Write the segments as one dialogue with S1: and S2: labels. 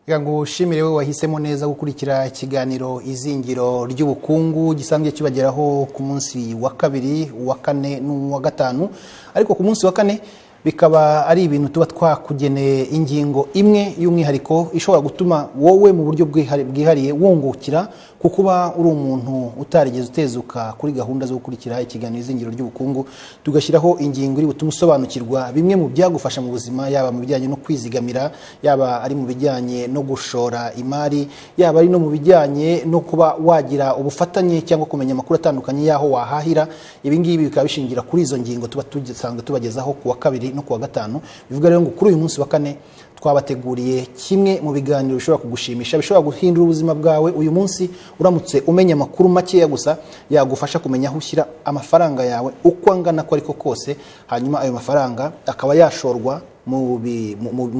S1: Reka ngushimire wowe wahisemo neza gukurikira ikiganiro Izingiro ry'Ubukungu gisanzwe kibageraho ku munsi wa kabiri, uwa kane n'uwa gatanu, ariko ku munsi wa kane bikaba ari ibintu tuba twakugeneye ingingo imwe y'umwihariko ishobora gutuma wowe mu buryo bwihariye wungukira ku kuba uri umuntu utarigeze utezuka kuri gahunda zo gukurikira ikiganiro Izingiro ry'Ubukungu. Tugashyiraho ingingo iri butume usobanukirwa bimwe mu byagufasha mu buzima, yaba mu bijyanye no kwizigamira, yaba ari mu bijyanye no gushora imari, yaba ari no mu bijyanye no kuba wagira ubufatanye cyangwa kumenya amakuru atandukanye y'aho wahahira. Ibi ngibi bikaba bishingira kuri izo ngingo tuba tugisanzwe tubagezaho ku wa kabiri no ku wa gatanu. Bivuga rero ngo kuri uyu munsi wa kane twabateguriye kimwe mu biganiro bishobora kugushimisha, bishobora guhindura ubuzima bwawe uyu munsi uramutse umenya amakuru makeya gusa yagufasha kumenya aho ushyira amafaranga yawe uko angana ko ariko kose, hanyuma ayo mafaranga akaba yashorwa mu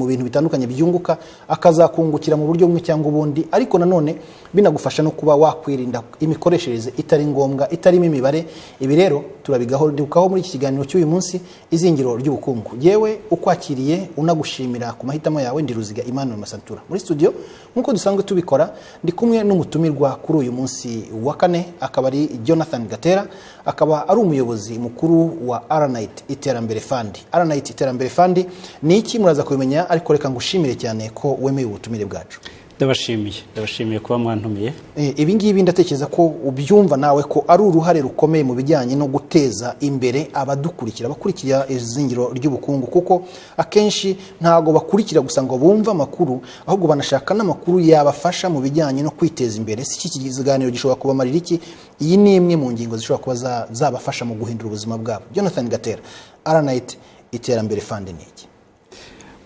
S1: bintu bitandukanye byunguka, akazakungukira mu buryo bumwe cyangwa ubundi, ariko nanone binagufasha no kuba wakwirinda imikoreshereze itari ngombwa, itarimo imibare. Ibi rero turabigarukaho muri iki kiganiro cy'uyu munsi Izingiro ry'Ubukungu. Yewe ukwakiriye unagushimira ku mahitamo yawe, ndi Ruziga Emmanuel Masantura muri studio nk'uko dusanzwe tubikora. Ndi kumwe n'umutumirwa kuri uyu munsi wa kane, akaba ari Jonathan Gatera, akaba ari umuyobozi mukuru wa RNIT Iterambere Fund. RNIT Iterambere Fund ni iki? Muraza kubimenya, ariko reka ngushimire cyane ko wemeye ubutumire bwacu.
S2: Ndabashimiye kuba mwantumiye.
S1: Ibi ngibi ndatekereza ko ubyumva nawe ko ari uruhare rukomeye mu bijyanye no guteza imbere abadukurikira, abakurikira Izingiro ry'Ubukungu, kuko akenshi ntago bakurikira gusa ngo bumve amakuru, ahubwo banashaka n'amakuru yabafasha mu bijyanye no kwiteza imbere. Si iki kiganiro gishobora kubamarira iki? Iyi ni imwe mu ngingo zishobora kuba zabafasha mu guhindura ubuzima bwabo. Jonathan Gatera, RNIT Iterambere Fund ni iki?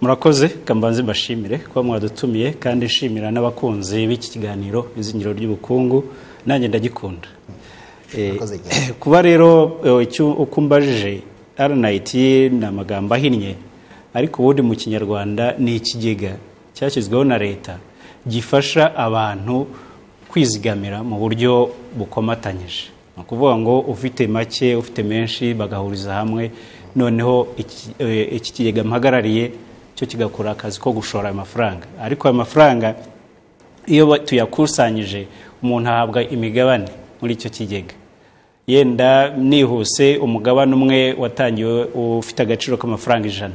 S2: Murakoze, kambanze mbashimire kuba mwadutumiye, kandi nshimira n'abakunzi b'iki kiganiro Izingiro ry'Ubukungu, nanjye ndagikunda. Kuba rero icyo uko umbajije, RNIT ni amagambo ahinnye, ariko ubundi mu Kinyarwanda ni ikigega cyashyizweho na leta gifasha abantu kwizigamira mu buryo bukomatanyije. Ni ukuvuga ngo ufite make, ufite menshi, bagahuriza hamwe, noneho iki kigega mpagarariye cyo kigakora akazi ko gushora ayo mafaranga. Ariko ayo mafaranga iyo tuyakusanyije, umuntu ahabwa imigabane muri icyo kigega. Yenda nihuse, umugabane umwe watangiwe ufite agaciro k'amafaranga 100,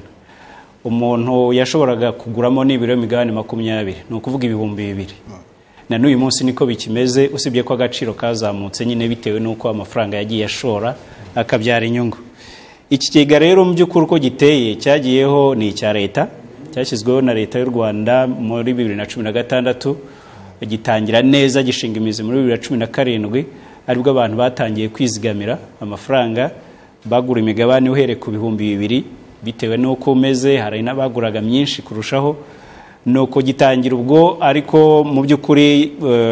S2: umuntu yashoboraga kuguramo nibura imigabane 20, ni ukuvuga 2000. Na n'uyu munsi niko bikimeze, usibye ko agaciro kazamutse nyine bitewe n'uko amafaranga yagiye ashora akabyara inyungu. Iki kigega rero mu by'ukuri uko giteye, cyagiyeho ni icya leta, cyashyizweho na leta y'u Rwanda muri 2016, gitangira neza gishinga imizi muri 2017, aribwo abantu batangiye kwizigamira amafaranga, bagura imigabane uhereye ku 2000 bitewe n'uko umeze, hari n'abaguraga myinshi kurushaho. Nuko gitangira ubwo, ariko mu by'ukuri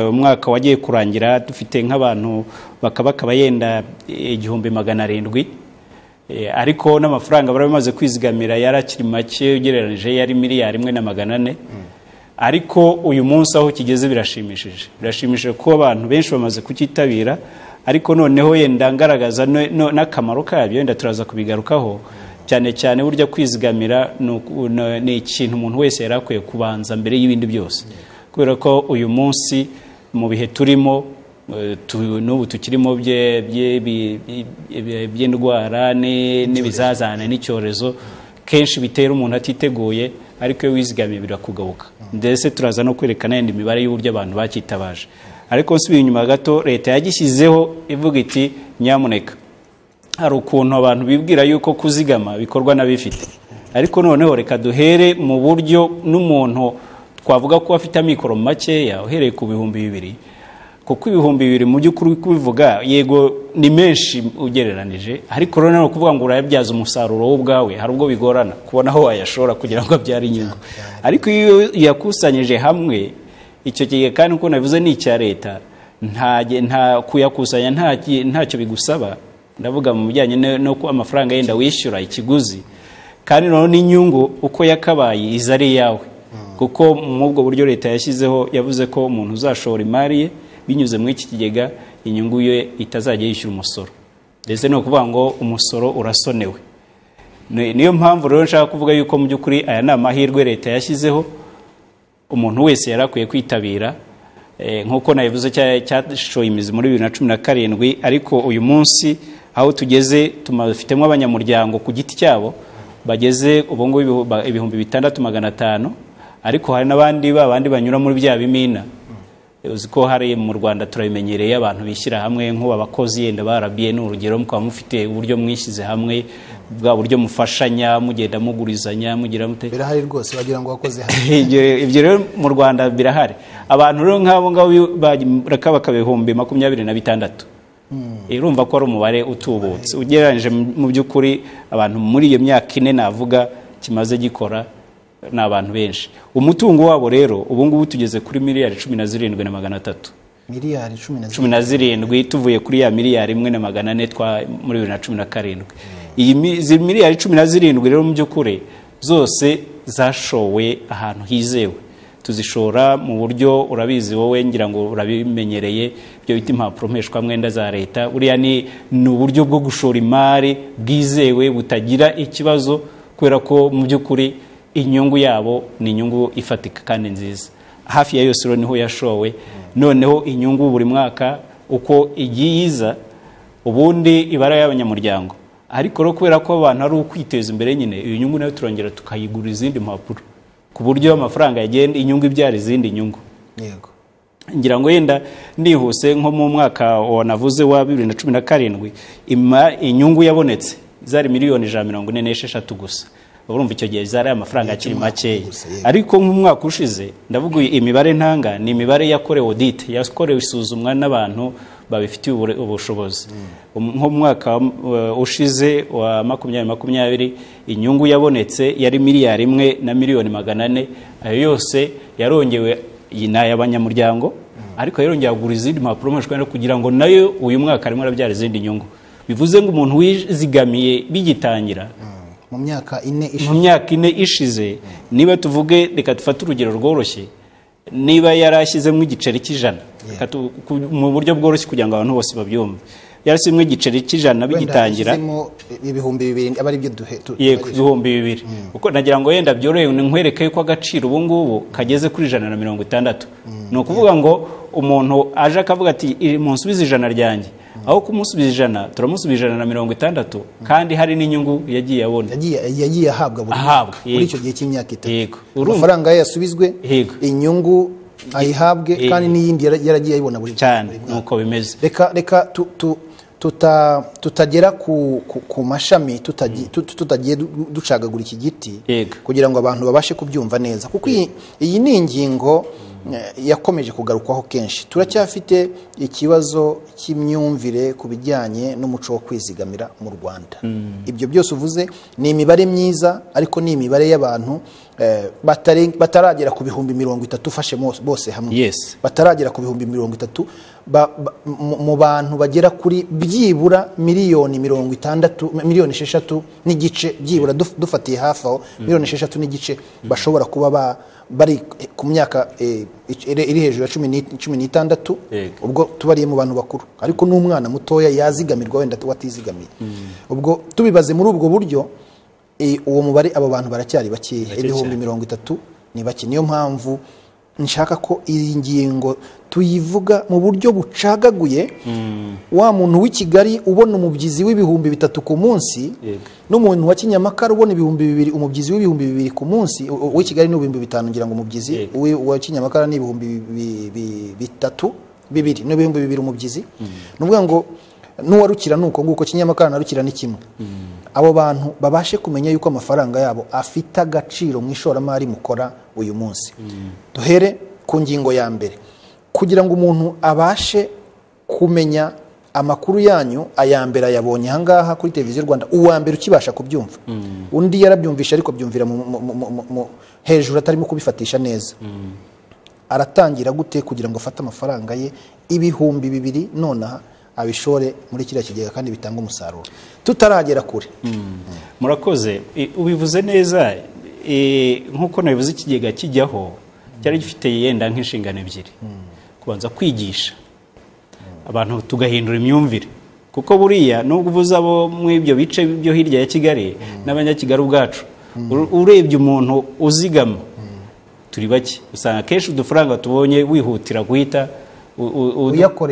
S2: umwaka wagiye kurangira dufite nk'abantu bakabakaba yenda 1700, ariko n'amafaranga bari bamaze kwizigamira yarakiri make ugereranije, yari 1,400,000,000. Ariko uyu munsi aho kigeze birashimishije, birashimishije ko abantu benshi bamaze kucyitabira. Ariko noneho yenda ngaragaza n'akamaro kabyo, yenda turaza kubigarukaho cyane cyane. Burya kwizigamira ni ikintu umuntu wese yari akwiye kubanza mbere y'ibindi byose, kubera ko uyu munsi mu bihe turimo, n'ubu tukirimo by'indwara n'ibizazane n'icyorezo, kenshi bitera umuntu atiteguye, ariko iyo wizigamiye birakugabuka. Ndetse turaza no kwerekana yindi mibare y'uburyo abantu bakitabaje. Ariko nsubiye inyuma gato, leta yagishyizeho ivuga iti nyamuneka, hari ukuntu abantu bibwira yuko kuzigama bikorwa n'abifite, ariko noneho reka duhere mu buryo n'umuntu twavuga ko afite amikoro makeya, uhereye ku 2000, kuko 2000 mu by'ukuri kubivuga yego ni menshi ugereranije, ariko rero no kuvuga ngo urayabyaza umusaruro wowe ubwawe hari ubwo bigorana kubona aho wayashora kugira ngo abyare inyungu. Ariko iyo yakusanyije hamwe icyo kigega, kandi uko navuze ni icya leta, nta kuyakusanya ntacyo bigusaba, ndavuga mu bijyanye no ku amafaranga yenda wishyura ikiguzi, kandi noneho n'inyungu uko yakabaye iza ari iyawe. Kuko mu ubwo buryo leta yashyizeho, yavuze ko umuntu uzashora imari ye binyuze muri iki kigega, inyungu ye itazajya yishyura umusoro. Ndetse ni ukuvuga ngo umusoro urasonewe. Niyo mpamvu rero nshaka kuvuga yuko mu by'ukuri aya ni amahirwe leta yashyizeho. umuntu wese yari akwiye kwitabira. Nk'uko nabivuze, cyashoye imizi muri 2017, ariko uyu munsi aho tugeze tumafitemo abanyamuryango ku giti cyabo bageze ubu ngubu 6500, ariko hari n'abandi babandi banyura muri bya bimina. Uzi ko hari mu Rwanda turabimenyereye, abantu bishyira hamwe nk'ubu abakozi yenda ba RBA ni urugero, mukaba mufite uburyo mwishyize hamwe, bwa buryo mufashanya, mugenda mugurizanya, mugira mute.
S1: Birahari rwose, wagira ngo wakoze hano.
S2: Ibyo rero mu Rwanda birahari. Abantu rero nk'abo ngabo bakaba 26,000. Urumva ko ari umubare utubutse ugereranyije. Mu by'ukuri abantu muri iyo myaka 4 navuga kimaze gikora ni abantu benshi. Umutungo wabo rero ubu ngubu tugeze kuri miliyari 17,300.
S1: Miliyari
S2: 17, tuvuye kuri ya miliyari 1,400 twa muri 2017. Iyi miliyari 17 rero mu by'ukuri zose zashowe ahantu hizewe. Tuzishora mu buryo urabizi wowe, ngira ngo urabimenyereye, ibyo bita impapuro mpeshwamwenda za leta. Buriya ni uburyo bwo gushora imari bwizewe butagira ikibazo, kubera ko mu by'ukuri inyungu yabo ni inyungu ifatika kandi nziza. Hafi ya yose rero niho yashowe. Noneho inyungu buri mwaka uko igiye iza, ubundi ibara y'abanyamuryango, ariko rero kubera ko abantu ari ukwiteza imbere nyine, iyo nyungu nayo turongera tukayigura izindi mpapuro, ku buryo amafaranga yagenda inyungu ibyara izindi nyungu.
S1: Yego.
S2: Ngira ngo yenda nihuse, nko mu mwaka wanavuze wa 2017, inyungu yabonetse zari miliyoni 146 gusa. Urumva icyo gihe zari amafaranga akiri makeya. Ariko nk'umwaka ushize, ndavuga imibare ntanga ni imibare yakorewe audit, yakorewe isuzumwa n'abantu babifitiye ubushobozi. Nko mu mwaka ushize wa 2020, inyungu yabonetse yari miliyari 1,400,000. Ayo yose yarongewe n'ay'abanyamuryango, ariko yarongeye agura izindi mpapuro mpeshwamwenda kugira ngo nayo uyu mwaka arimo arabyara izindi nyungu. Bivuze ngo umuntu wizigamiye bigitangira
S1: mu myaka 4 ishize,
S2: mu myaka 4 ishize, niba tuvuge, reka dufate urugero rworoshye, niba yarashyizemo igiceri cy'ijana, mu buryo bworoshye kugira ngo abantu bose babyumve, yarashyizemo igiceri cy'ijana bigitangira,
S1: 2000 aba ari byo duhe,
S2: yego 2000, kuko nagira ngo yenda byoroheye nkwereke ko agaciro ubu ngubu kageze kuri 160. Ni ukuvuga ngo umuntu aje akavuga ati munsubize ijana ryanjye, aho kumusubiza ijana turamusubiza 160, kandi hari n'inyungu yagiye abona,
S1: yagiye ahabwa muri icyo gihe cy'imyaka 3. Amafaranga ye yasubizwe, inyungu ayihabwe, kandi n'iyindi yaragiye ayibona buri
S2: cyane. Nuko bimeze.
S1: Reka tutagera ku mashami, tutagiye ducagagura iki giti kugira ngo abantu babashe kubyumva neza, kuko iyi ni ingingo yakomeje kugarukwaho kenshi. Turacyafite ikibazo cy'imyumvire ku bijyanye n'umuco wo kwizigamira mu Rwanda. Ibyo byose uvuze ni imibare myiza, ariko ni imibare y'abantu bataragera ku 30,000 ufashe bose hamwe. Bataragera ku 30,000 mu bantu bagera kuri byibura miliyoni 60, miliyoni 6.5 byibura, dufatiye hafi aho miliyoni 6.5 bashobora kuba bari ku myaka iri hejuru ya 16, ubwo tubariye mu bantu bakuru, ariko n'umwana mutoya yazigamirwa wenda watizigamiye. Ubwo tubibaze muri ubwo buryo, uwo mubare abo bantu baracyari bake, 30,000 ni bake. Niyo mpamvu nshaka ko iyi ngingo tuyivuga mu buryo bucagaguye. Wa muntu w'i Kigali ubona umubyizi w'3000 ku munsi, n'umuntu wa Kinyamakara ubona 2000, umubyizi w'2000 ku munsi, uw'i Kigali ni 5000 ngira ngo umubyizi, uwa Kinyamakara ni 3000, 2000 ni 2000 umubyizi. Nuvuga ngo n'uwarukira nuko nguko, Kinyamakara na Rukira ni kimwe. Abo bantu babashe kumenya yuko amafaranga yabo afite agaciro mu ishoramari mukora uyu munsi. Duhere ku ngingo ya mbere, kugira ngo umuntu abashe kumenya amakuru yanyu, aya mbere ayabonye aha ngaha kuri televiziyo Rwanda, uwa mbere ukibasha kubyumva. Undi yarabyumvisha ariko byumvira hejuru atarimo kubifatisha neza. Aratangira gute kugira ngo afate amafaranga ye 2000 nonaha abishore muri kiriya kigega kandi bitanga umusaruro tutaragera kure?
S2: Murakoze, ubivuze neza. Nkuko nabivuze, ikigega kijyaho cyari gifite yenda nk'inshingano ebyiri: kubanza kwigisha abantu tugahindura imyumvire, kuko buriya nubwo uvuze abo mu ibyo bice byo hirya ya Kigali n'abanyakigali ubwacu, urebye umuntu uzigama Turi bake. Usanga kenshi udufaranga tubonye wihutira guhita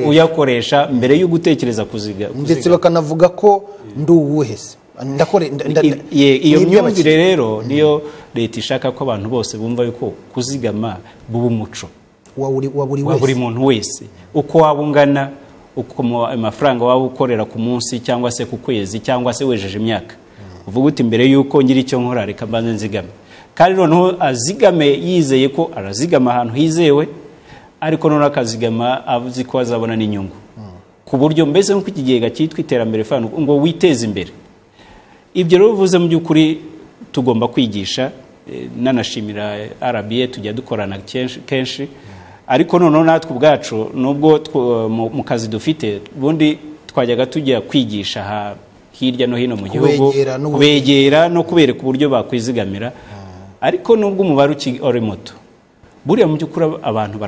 S2: uyakoresha mbere yo gutekereza kuziga.
S1: Ndetse bakanavuga ko nduwuhese.
S2: Iyo myumvire rero niyo leta ishaka ko abantu bose bumva yuko kuzigama buba umuco wa buri muntu wese, uko waba ungana, uko amafaranga waba ukorera ku munsi cyangwa se ku kwezi cyangwa se wejeje imyaka, uvuga uti mbere yuko ngira icyo nkora reka mbanze nzigame. Kandi noneho azigame yizeye ko arazigama ahantu hizewe, ariko noneho akazigama azi ko azabona n'inyungu, ku buryo mbese nk'uko ikigega cyitwa Iterambere Fund ngo witeze imbere. Ibyo rero bivuze mu by'ukuri tugomba kwigisha, nanashimira RBA tujya dukorana kenshi, ariko noneho natwe ubwacu nubwo mu kazi dufite ubundi twajyaga tujya kwigisha hirya no hino mu gihugu, kubegera no kubereka uburyo bakwizigamira. Ariko nubwo umubare uri muto, buriya mu by'ukuri abantu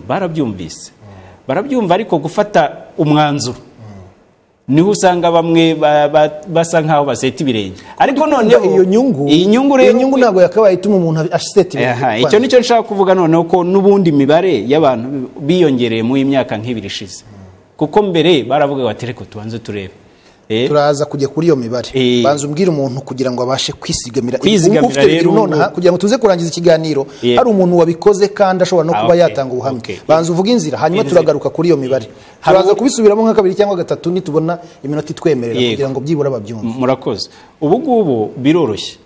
S2: barabyumvise, barabyumva, ariko gufata umwanzuro niho usanga bamwe basa nkaho baseta ibirenge. Ariko noneho
S1: iyo nyungu ntabwo yakabaye ituma umuntu aseta ibirenge.
S2: Icyo nicyo nshaka kuvuga noneho, ko n'ubundi imibare y'abantu biyongereye mu myaka nk'ibiri ishize, kuko mbere baravuga bati reka tubanze turebe.
S1: Turaza kujya kuri iyo mibare. Banza umbwire umuntu kugira ngo abashe kwisigamira nonaha, kugira ngo tuze kurangiza ikiganiro hari umuntu wabikoze kandi ashobora no kuba yatanga ubuhamya. Banza uvuge inzira, hanyuma turagaruka kuri iyo mibare. Turaza kubisubiramo nka kabiri cyangwa gatatu nitubona iminota itwemerera, kugira ngo byibura babyumve.
S2: Murakoze. Ubu ngubu biroroshye,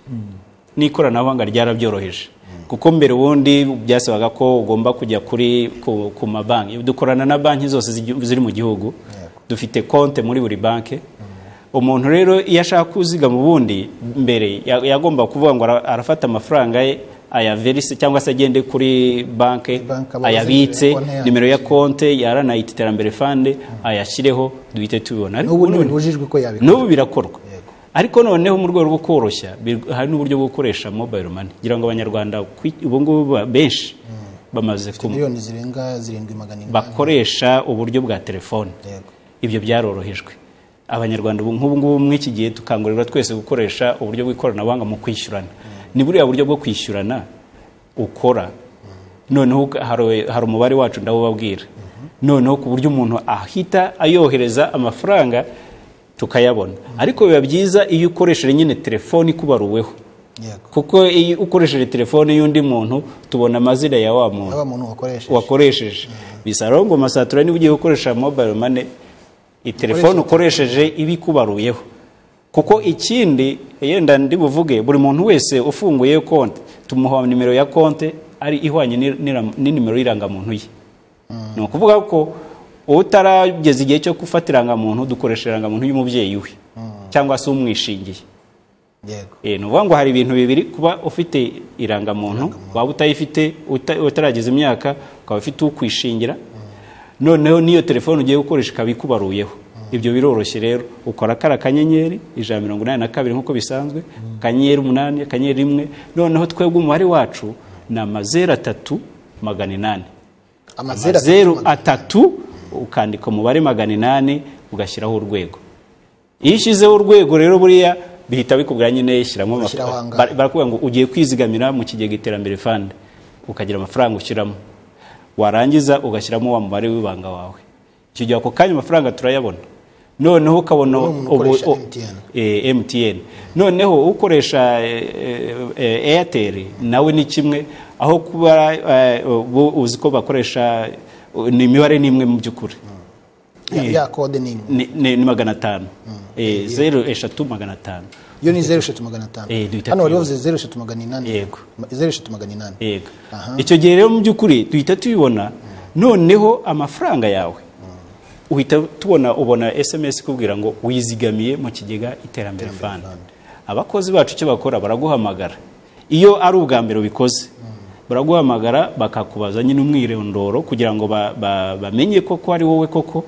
S2: n'ikoranabuhanga ryarabyoroheje, kuko mbere ubundi byasabaga ko ugomba kujya kuri ku mabanki. Dukorana na banki zose ziri mu gihugu, dufite konte muri buri banki. Umuntu rero iyo ashaka kuzigama ubundi mbere yagomba kuvuga ngo arafata amafaranga ye ayaverise cyangwa se agende kuri banki ayabitse, nimero ya konte ya RNIT Iterambere Fund ayashyireho, duhite tubibona. N'ubu birakorwa. Ariko noneho mu rwego rwo koroshya hari n'uburyo bwo gukoresha mobile money, ngira ngo abanyarwanda ubu ngubu benshi bamaze ku
S1: miliyoni zirenga 7,800
S2: bakoresha uburyo bwa telefone. Ibyo byarorohejwe. Abanyarwanda ubu nk'ubu ngubu muri iki gihe tukangurirwa twese gukoresha uburyo bw'ikoranabuhanga mu kwishyurana. Ni buriya buryo bwo kwishyurana ukora, noneho hari umubare wacu ndawubabwira, noneho ku buryo umuntu ahita ayohereza amafaranga tukayabona. Ariko biba byiza iyo ukoresheje nyine telefone ikubaruweho, kuko iyo ukoresheje telefone y'undi muntu tubona amazina ya wa muntu wakoresheje. Bisaba ngo masatura niba ugiye gukoresha mobile money, telefone ukoresheje ibikubaruyeho. Kuko ikindi yenda ndi buvuge, buri muntu wese ufunguye konti tumuha nimero ya konti ari ihwanye n'inimero y'irangamuntu ye. Ni ukuvuga ko utarageza igihe cyo gufata irangamuntu dukoresha irangamuntu y'umubyeyi we cyangwa se umwishingiye. Ni ukuvuga ngo hari ibintu bibiri: kuba ufite irangamuntu, waba utayifite utarageza imyaka ukaba ufite ukwishingira, noneho niyo telefone ugiye gukoresha ikaba ikubaruyeho. Ibyo biroroshye rero, ukora kara kanyenyeri 182 nkuko bisanzwe, kanyenyeri 8 kanyenyeri 1, noneho twebwe umubare wacu ni amazeru 3 800, amazeru 3 ukandika umubare 800 ugashyiraho urwego. Iyo ushyizeho urwego rero buriya bihita bikubwira nyine shyiramo amafaranga. Barakubwira ngo ugiye kwizigamira mu kigega Iterambere Fund, ukagira amafaranga ushyiramo, warangiza ugashyiramo wa mubare w'ibanga wawe. Icyo gihe ako kanya amafaranga turayabona. Noneho ukabona MTN. Noneho ukoresha Airtel nawe ni kimwe, aho kuba uzi ko bakoresha ni imibare n'imwe mu by'ukuri.
S1: Ya kode ni
S2: ni 500. 0 3 500.
S1: Yo ni 0 3 500. Hano wari wavuze 0 3 800.
S2: Yego.
S1: 0 3 800.
S2: Yego. Icyo gihe rero mu by'ukuri duhita tubibona, noneho amafaranga yawe uhita tubona, ubona SMS ikubwira ngo wizigamiye mu kigega Iterambere Fund. Abakozi bacu icyo bakora baraguhamagara. Iyo ari ubwa mbere ubikoze, baraguhamagara bakakubaza nyine umwirondoro kugira ngo bamenye koko ari wowe koko.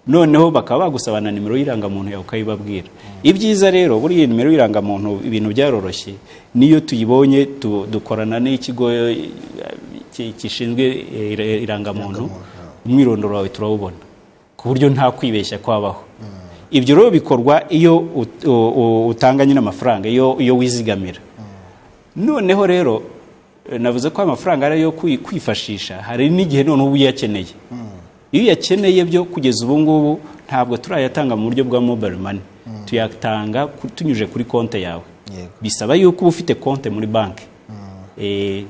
S2: Noneho bakaba bagusaba na nimero y'irangamuntu yawe ukayibabwira. Ibyiza rero buri nimero y'irangamuntu ibintu byaroroshye, niyo tuyibonye dukorana n'ikigo gishinzwe irangamuntu, umwirondoro wawe turawubona ku buryo nta kwibeshya kwabaho. Ibyo rero bikorwa iyo utanga nyine amafaranga, iyo wizigamira. Noneho rero Navuze ko amafaranga ari ayo kwifashisha, hari n'igihe none uba uyakeneye. Iyo uyakeneye byo kugeza ubu ngubu ntabwo turayatanga mu buryo bwa mobile money, tuyatanga tunyuje kuri konti yawe. Bisaba yuko uba ufite konti muri banki,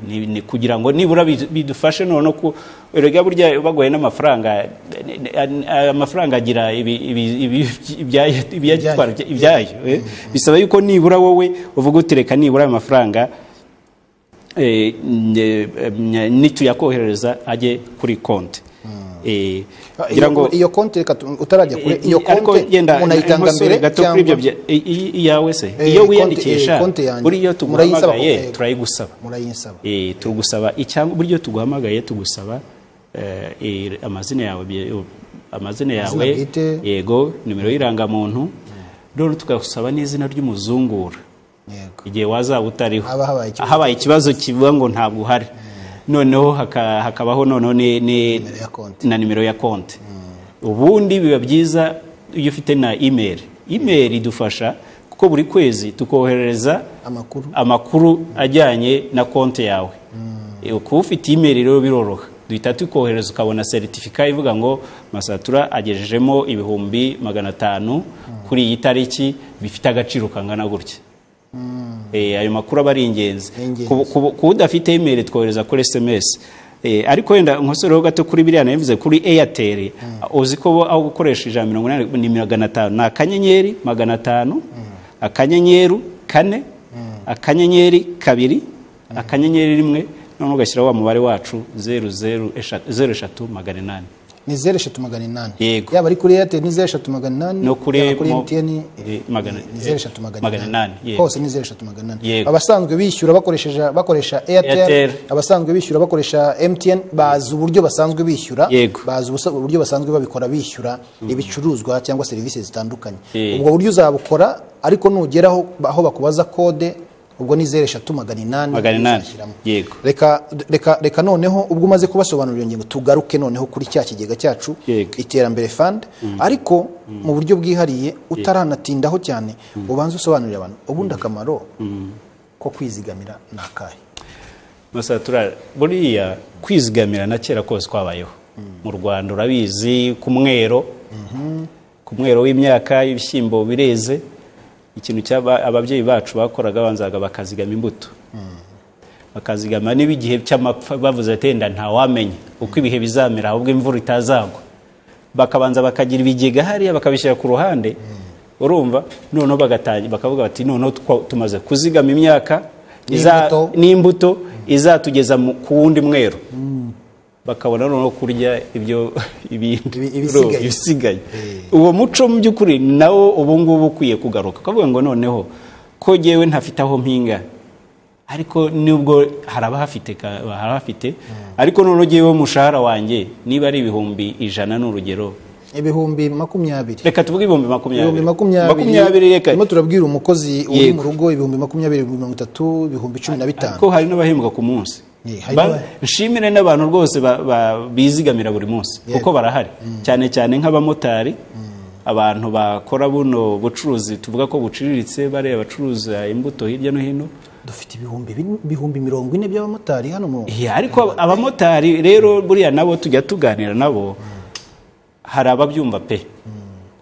S2: ni kugira ngo nibura bidufashe none ko erega burya bagoye n'amafaranga, amafaranga agira ibyayo. Bisaba yuko nibura wowe uvuga uti reka nibura amafaranga nituyakohereza ajye kuri konti.
S1: Iyo konti reka utarajya kure, iyo konti umuntu ayitanga mbere
S2: cyangwa iyawe se iyo wiyandikisha buri iyo tuguhamagaye turayigusaba,
S1: murayinsaba.
S2: Tugusaba icyangwa buri iyo tuguhamagaye tugusaba amazina yawe, yego, nimero y'irangamuntu, none tukagusaba n'izina ry'umuzungura igihe wazaba utariho, habaye ikibazo kivuga ngo ntabwo uhari, noneho hakabaho noneho na nimero ya konti. Ubundi biba byiza iyo ufite na email. Email idufasha kuko buri kwezi tukoherereza amakuru ajyanye na konti yawe. Kuba ufite email rero biroroha, duhita tukohereza ukabona certificate ivuga ngo Masatura agejejemo 500,000 kuri iyi tariki, bifite agaciro kangana gutya. Ayo makuru aba ari ingenzi. Ku udafite email twohereza kuri SMS. Ariko wenda nkosoreho gato kuri biriya nabivuze kuri Airtel, uzi ko aho gukoresha 180 ni 500 na akanyenyeri 500 akanyenyeri 4 akanyenyeri 2 akanyenyeri 1, none ugashyiraho wa mubare wacu 00 800.
S1: Ni 0,308. Yaba ari kuri Airtel ni 0,308,
S2: no kuri
S1: MTN ni 0,308. Hose ni 0,308. Abasanzwe bishyura bakoresha Airtel, abasanzwe bishyura bakoresha MTN bazi uburyo basanzwe bishyura, bazi uburyo basanzwe babikora bishyura ibicuruzwa cyangwa serivisi zitandukanye. Ubwo buryo uzabukora, ariko nugeraho aho bakubaza kode ubwo ni 0,308.
S2: Yego.
S1: Reka noneho ubwo umaze kubasobanurira ingingo tugaruke noneho kuri cya kigega cyacu Iterambere Fund, ariko mu buryo bwihariye utaranatindaho cyane ubanze usobanurira abantu ubundi akamaro ko kwizigamira nakahe.
S2: Masatura, buriya kwizigamira na kera kose kwabayeho mu Rwanda, urabizi ku mwero, ku mwero w'imyaka y'ibishyimbo bireze. Ikintu cyaba ababyeyi bacu bakoraga banzaga bakazigama imbuto, bakazigama niba igihe cy'amapfa bavuze ati enda ntawamenya uko ibihe bizamera ahubwo imvura itazagwa, bakabanza bakagira ibigega hariya bakabishyira ku ruhande, urumva, noneho bagatangira bakavuga bati noneho tumaze kuzigama imyaka n'imbuto izatugeza ku wundi mwero, bakabona noneho kurya ibyo ibindi ibisigaye. Uwo muco mu by'ukuri nawo ubu ngubu ukwiye kugaruka, ukavuga ngo noneho ko jyewe ntafite aho mpinga, ariko nubwo harabahafite ariko noneho jyewe umushahara wanjye niba ari 100,000 ni urugero,
S1: 20,000,
S2: reka tuvuge 20,000, 20,000, reka
S1: turimo turabwira umukozi uri mu rugo 20,000, 30,000, 15,000,
S2: ariko hari n'abahembwa ku munsi. Nshimire n'abantu rwose bizigamira buri munsi kuko barahari, cyane cyane nk'abamotari, abantu bakora buno bucuruzi tuvuga ko buciriritse, bareba bacuruza imbuto hirya no hino.
S1: Dufite 40,000 by'abamotari hano mu.
S2: Ariko abamotari rero buriya nabo tujya tuganira nabo, hari ababyumva pe,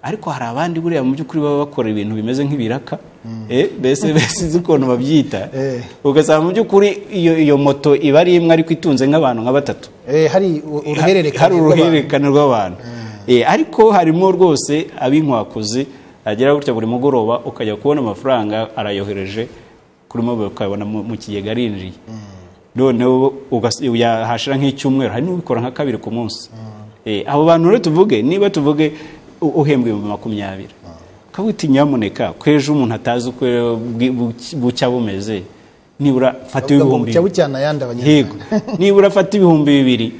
S2: ariko hari abandi buriya mu by'ukuri baba bakora ibintu bimeze nk'ibiraka, mbese sinzi ukuntu babyita, ugasanga mu by'ukuri iyo moto iba ari imwe ariko itunze nk'abantu nka batatu,
S1: hari
S2: uruhererekane rw'abantu. Ariko harimo rwose ab'inkwakuzi agera gutya buri mugoroba ukajya kubona amafaranga arayohereje kuri mobile, ukabona mu kigega arinjiye, noneho yahashira nk'icyumweru, hari n'ubikora nka kabiri ku munsi. Abo bantu rero tuvuge niba tuvuge uhembwa 20,000, ukavuga nyamuneka ko ejo umuntu atazi uko bucya bumeze, nibura fata 2,000, nibura fata 2,000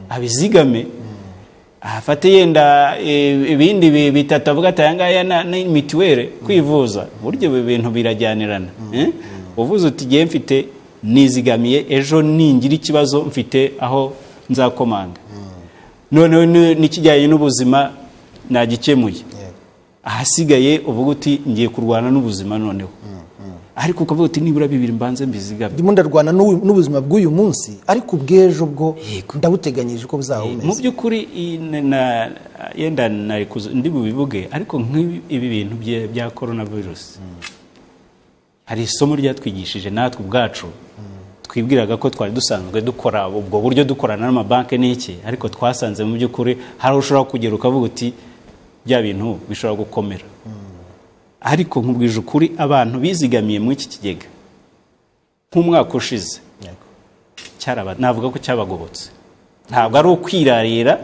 S2: abizigame, afate yenda ibindi bitatu avuga ati aya ngaya ni mituweli kwivuza, buryo ibintu birajyanirana. Uvuze uti ngiye mfite nizigamiye, ejo ningira ikibazo mfite aho nzakomanga, noneho n'ikijyanye n'ubuzima nagikemuye. Ahasigaye uvuga uti ngiye kurwana n'ubuzima noneho. Ariko ukavuga uti nibura 2 mbanze mbizigame.
S1: Ndimo ndarwana n'ubuzima bw'uyu munsi, ariko ubw'ejo bwo ndabuteganyije uko buzaba bumeze.
S2: Mu by'ukuri yenda ndi bubivuge, ariko nk'ibi bintu bya coronavirus hari isomo ryatwigishije natwe ubwacu. Twibwiraga ko twari dusanzwe dukora ubwo buryo dukorana n'amabanki n'iki, ariko twasanze mu by'ukuri hari ushobora kugera ukavuga uti bya bintu bishobora gukomera. Ariko nkubwije ukuri, abantu bizigamiye muri iki kigega nk'umwaka ushize navuga ko cyabagobotse. Ntabwo ari ukwirarira,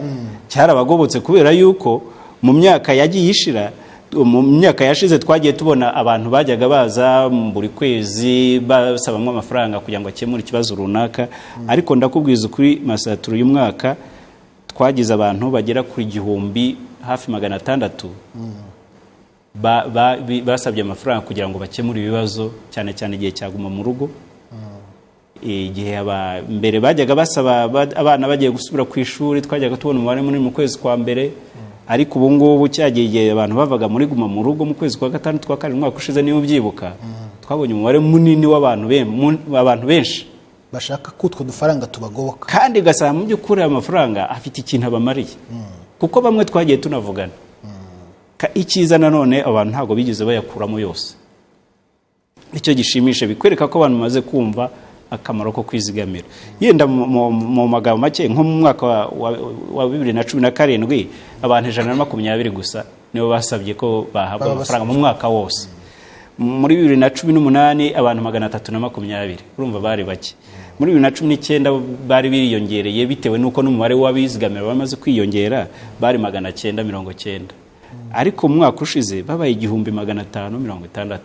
S2: cyarabagobotse kubera yuko mu myaka yagiye ishira, mu myaka yashize twagiye tubona abantu bajyaga baza buri kwezi basabamo amafaranga kugira ngo akemure ikibazo runaka. Ariko ndakubwiza ukuri, Masaturu, uyu mwaka twagize abantu bagera kuri 1000 hafi 600 basabye amafaranga kugira ngo bakemure ibibazo, cyane cyane igihe cyaguma mu rugo. Igihe mbere bajyaga basaba abana bagiye gusubira ku ishuri, twajyaga tubona umubare munini mu kwezi kwa mbere. Ariko ubu ngubu cyagiye igihe abantu bavaga muri guma mu rugo mu kwezi kwa 6 kwa 7 umwaka ushize, niba ubyibuka, twabonye umubare munini w'abantu benshi
S1: bashaka ko utwo dufaranga tubagoboka,
S2: kandi ugasanga mu by'ukuri amafaranga afite ikintu abamariye. Kuko bamwe twagiye tunavugana. Icyiza nanone abantu ntabwo bigeze bayakuramo yose. Icyo gishimisha bikwereka ko abantu bamaze kumva akamaro ko kwizigamira. Yenda mu magambo make, nko mu mwaka wa 2017 abantu 120 gusa nibo basabye ko bahabwa amafaranga mu mwaka wose. Muri 2018 abantu 320, urumva bari bake. Muri 2019 bari biriyongereye bitewe nuko n'umubare w'abizigamira bamaze kwiyongera, bari 990. Ariko mu mwaka ushize babaye 1560,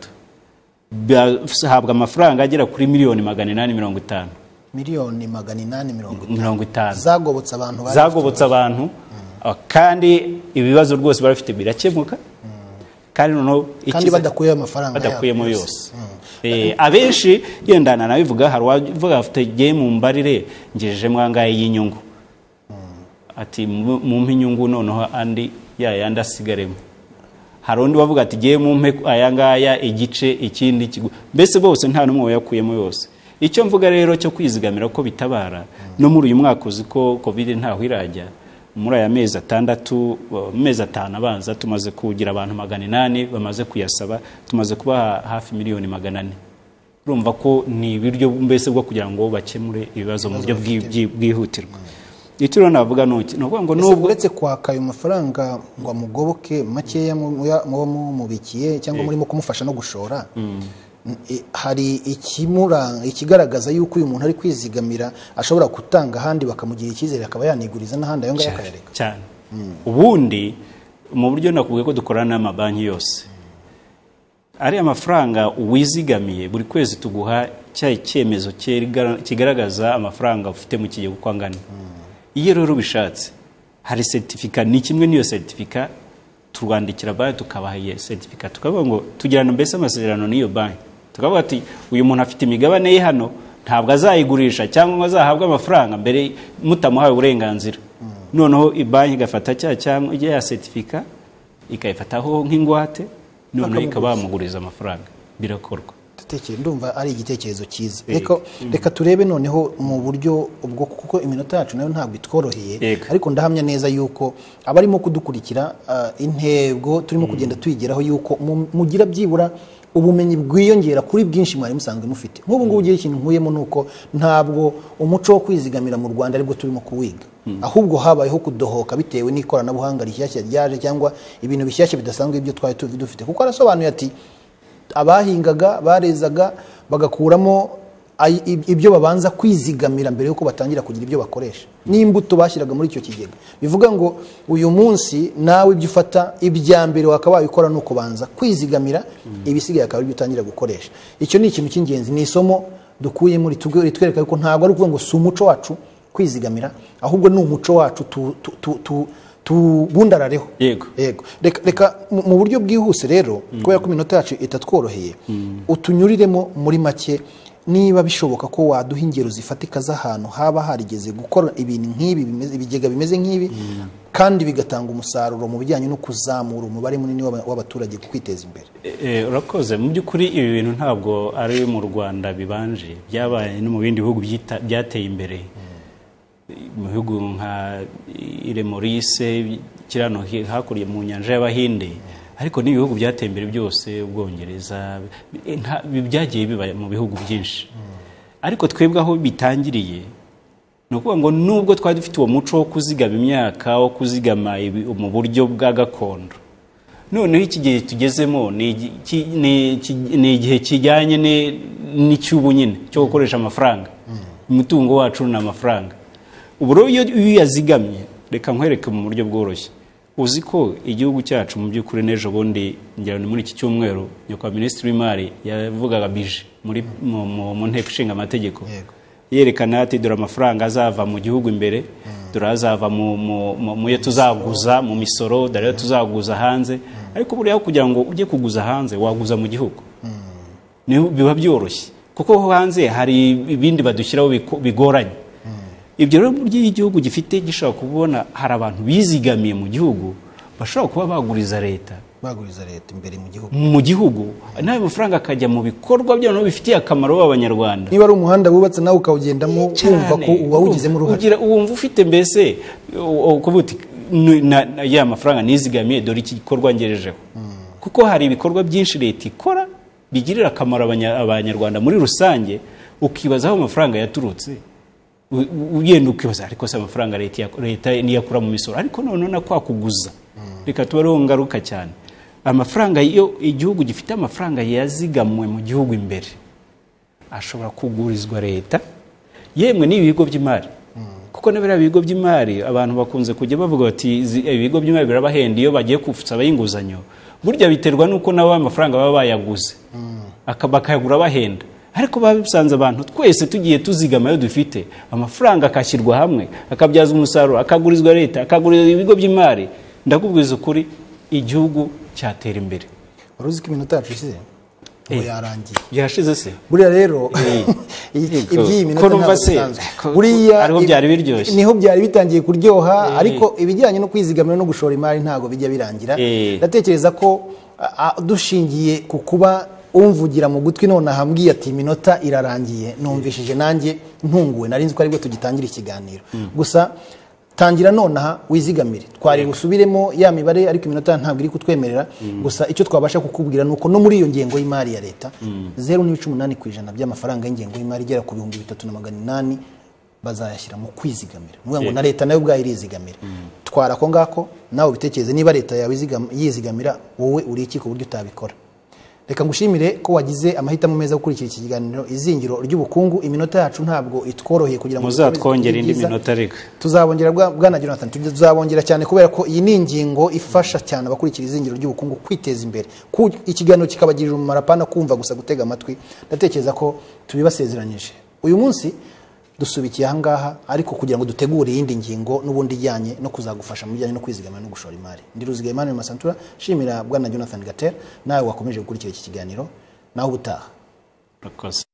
S2: bahabwa amafaranga agera kuri miliyoni 850.
S1: Miliyoni 850 zagobotse abantu,
S2: zagobotse abantu. Kandi ibibazo rwose barafite birakemuka, kandi noneho
S1: kandi badakuye amafaranga
S2: badakuyemo yose. Abenshi yendana nabivuga, hari uwavuga afite giye mu mbarire ngejeje mwangaye y'inyungu, ati mumpe inyungu noneho andi yayandi asigaremo. Hari undi wavuga ati giye mumpe aya ngaya igice ikindi kigo. Mbese bose nta n'umwe yakuyemo yose. Icyo mvuga rero cyo kwizigamira ko bitabara, no muri uyu mwaka uzi ko COVID ntaho irajya, muri aya mezi 6, mezi 5 abanza tumaze kugira abantu 800 bamaze kuyasaba, tumaze kubaha hafi miliyoni 400. Urumva ko ni ibiryo mbese bwo kugira ngo bakemure ibibazo mu buryo bwihutirwa. Icyo rero navuga nuki, nukuvuga ngo
S1: nubwo uretse kwaka ayo mafaranga ngo amugoboke makeya muba mumubikiye cyangwa murimo kumufasha no gushora, hari ikigaragaza yuko uyu muntu ari kwizigamira ashobora gutanga ahandi bakamugira icyizere akaba yaniguriza n'ahandi ayo ngayo akayareka
S2: cyane. Ubundi mu buryo nakubwiye ko dukorana n'amabanki yose, ari amafaranga wizigamiye buri kwezi tuguha cya cyemezo kigaragaza amafaranga ufite mu kigega uko angana. Iyo rero ubishatse hari certificat, ni kimwe n'iyo certificat turwandikira banki tukabaha iyo certificat, tukavuga ngo tugirana mbese amasezerano n'iyo banki, tukavuga ati uyu muntu afite imigabane ye hano, ntabwo azayigurisha cyangwa ngo azahabwe amafaranga mbere mutamuhaye uburenganzira. Noneho banki igafata cyangwa ya certificat ikayifataho nk'ingwate, noneho ikaba yamuguriza amafaranga. Birakorwa.
S1: Ndumva ari igitekerezo cyiza. Reka turebe noneho mu buryo ubwo, kuko iminota yacu nayo ntabwo itworoheye, ariko ndahamya neza yuko abarimo kudukurikira intego turimo kugenda tuyigeraho, yuko mugira byibura ubumenyi bwiyongera kuri bwinshi mwari musanzwe mufite. Nk'ubu ngubu ugira ikintu nkuyemo nuko ntabwo umuco wo kwizigamira mu Rwanda aribwo turimo kuwiga, ahubwo habayeho kudohoka bitewe n'ikoranabuhanga rishyashya ryaje cyangwa ibintu bishyashya bidasanzwe ibyo twari dufite. Kuko arasobanuye ati abahingaga barezaga bagakuramo ibyo babanza kwizigamira mbere yuko batangira kugira ibyo bakoresha, n'imbuto bashyiraga muri icyo kigega. Bivuga ngo uyu munsi nawe ibyo ufata ibya mbere wakabaye ukora nuko banza kwizigamira, ibisigaye akaba ibyo utangira gukoresha. Icyo ni ikintu cy'ingenzi, ni isomo dukuye muri twereka yuko ntabwo ari ukuvuga ngo si umuco wacu kwizigamira, ahubwo ni umuco wacu tubundarareho.
S2: Yego.
S1: Reka mu buryo bwihuse rero, kubera ko iminota yacu itatworoheye, utunyuriremo muri make Niba bishoboka ko waduha ingero zifatika z'ahantu haba harigeze gukora ibintu nk'ibi, ibigega bimeze nk'ibi, kandi bigatanga umusaruro mu bijyanye no kuzamura umubare munini w'abaturage ku kwiteza imbere.
S2: Urakoze. Mu by'ukuri ibi bintu ntabwo ari mu Rwanda bibanje, byabaye no mu bindi bihugu byateye imbere, mu bihugu nka Ile Maurice, kirano hakurya mu nyanja y'Abahinde, ariko n'ibihugu byateye imbere byose, Ubwongereza, byagiye biba mu bihugu byinshi. Ariko twebwe aho bitangiriye ni ukuvuga ngo nubwo twari dufite uwo muco wo kuzigama imyaka, wo kuzigama mu buryo bwa gakondo, noneho iki gihe tugezemo ni igihe kijyanye n'icy'ubu nyine cyo gukoresha amafaranga. Umutungo wacu ni amafaranga. Ubu rero iyo uyazigamye, reka nkwereke mu buryo bworoshye. Uzi ko igihugu cyacu mu by'ukuri n'ejo bundi, ngira ni muri iki cyumweru, nyakubahwa Minisitiri w'Imari yavugaga bije muri mu nteko ishinga amategeko, yerekana ati dore amafaranga azava mu gihugu imbere, dore azava mu yo tuzaguza mu misoro, dore tuzaguza hanze. Ariko buriya kugira ngo ujye kuguza hanze, waguza mu gihugu, biba byoroshye, kuko hanze hari ibindi badushyiraho bigoranye. Ibyo rero buryo igihugu gifite gishobora kubona hari abantu bizigamiye mu gihugu bashobora kuba baguriza leta,
S1: imbere mu gihugu,
S2: mu gihugu, n'ayo mafaranga akajya mu bikorwa byo bifitiye akamaro b'Abanyarwanda.
S1: Niba ari umuhanda wubatse nawe ukawugendamo, wumva ko uwawugizemo uruhare,
S2: wumva ufite mbese ukuvuga uti ya mafaranga nizigamiye, dore iki gikorwa ngejejeho. Kuko hari ibikorwa byinshi leta ikora bigirira akamaro Abanyarwanda muri rusange, ukibaza aho amafaranga yaturutse. Ugenda ukibaza ariko se amafaranga leta niyakura mu misoro, ariko none na kwa kuguza reka tubareho ngaruka cyane. Amafaranga iyo igihugu gifite amafaranga yazigamwe mu gihugu imbere ashobora kugurizwa leta, yemwe n'ibigo by'imari. Kuko n'abira bigo by'imari abantu bakunze kujya bavuga bati ibigo by'imari birabahenda iyo bagiye gusaba inguzanyo. Burya biterwa nuko nabo amafaranga baba bayaguze, bakayagura bahenda. Ariko babisanze abantu twese tugiye tuzigama yo dufite amafaranga akashyirwa hamwe, akabyaza umusaruro, akagurizwa leta, akagurizwa ibigo by'imari, ndakubwiza ukuri igihugu cyatera imbere.
S1: Wari uzi ko iminota yacu ishize? Ngo yarangiye.
S2: Yashize se?
S1: Buriya rero iby'iyi minota ntabwo bisanzwe. Buriya
S2: ariho byari biryoshye,
S1: niho byari bitangiye kuryoha, ariko ibijyanye no kwizigamira no gushora imari ntabwo bijya birangira. Ndatekereza ko dushingiye ku kuba umvugira mu gutwi none ahambwiye ati iminota irarangiye, numvishije nanjye ntunguwe, nari nzi ko aribwo tugitangira ikiganiro. Gusa tangira nonaha wizigamire, twari busubiremo ya mibare ariko iminota ntabwo iri kutwemerera. Gusa icyo twabasha kukubwira nuko no muri iyo ngengo y'imari ya leta 0.8% by'amafaranga y'ingengo y'imari igera ku 3800 bazayashyira mu kwizigamira. Nuvuga ngo na leta nayo ubwayo irizigamira. Twara ko ngako nawe ubitekereze, niba leta yawe yizigamira wowe uri iki ku buryo utabikora. Reka ngushimire ko wagize amahitamo meza gukurikira iki kiganiro Izingiro ry'Ubukungu. Iminota yacu ntabwo itworoheye kugira ngo
S2: muzatwongere indi minota, reka
S1: tuzabongera bwana Jonathan, tuzabongera cyane kubera ko iyi ni ingingo ifasha cyane abakurikira Izingiro ry'Ubukungu kwiteza imbere. Ikiganiro kikabagirira umumaro, apana kumva gusa gutega amatwi. Ndatekereza ko tubibasezeranyije. Uyu munsi dusubikiye aha ngaha, ariko kugira ngo dutegure iyindi ngingo n'ubundi ijyanye no kuzagufasha mu bijyanye no kwizigamira no gushora imari. Ndi Ruziga Emmanuel Masantura, shimira bwana Jonathan Gatera nawe wakomeje gukurikira iki kiganiro, nawe ubutaha.
S2: Urakoze.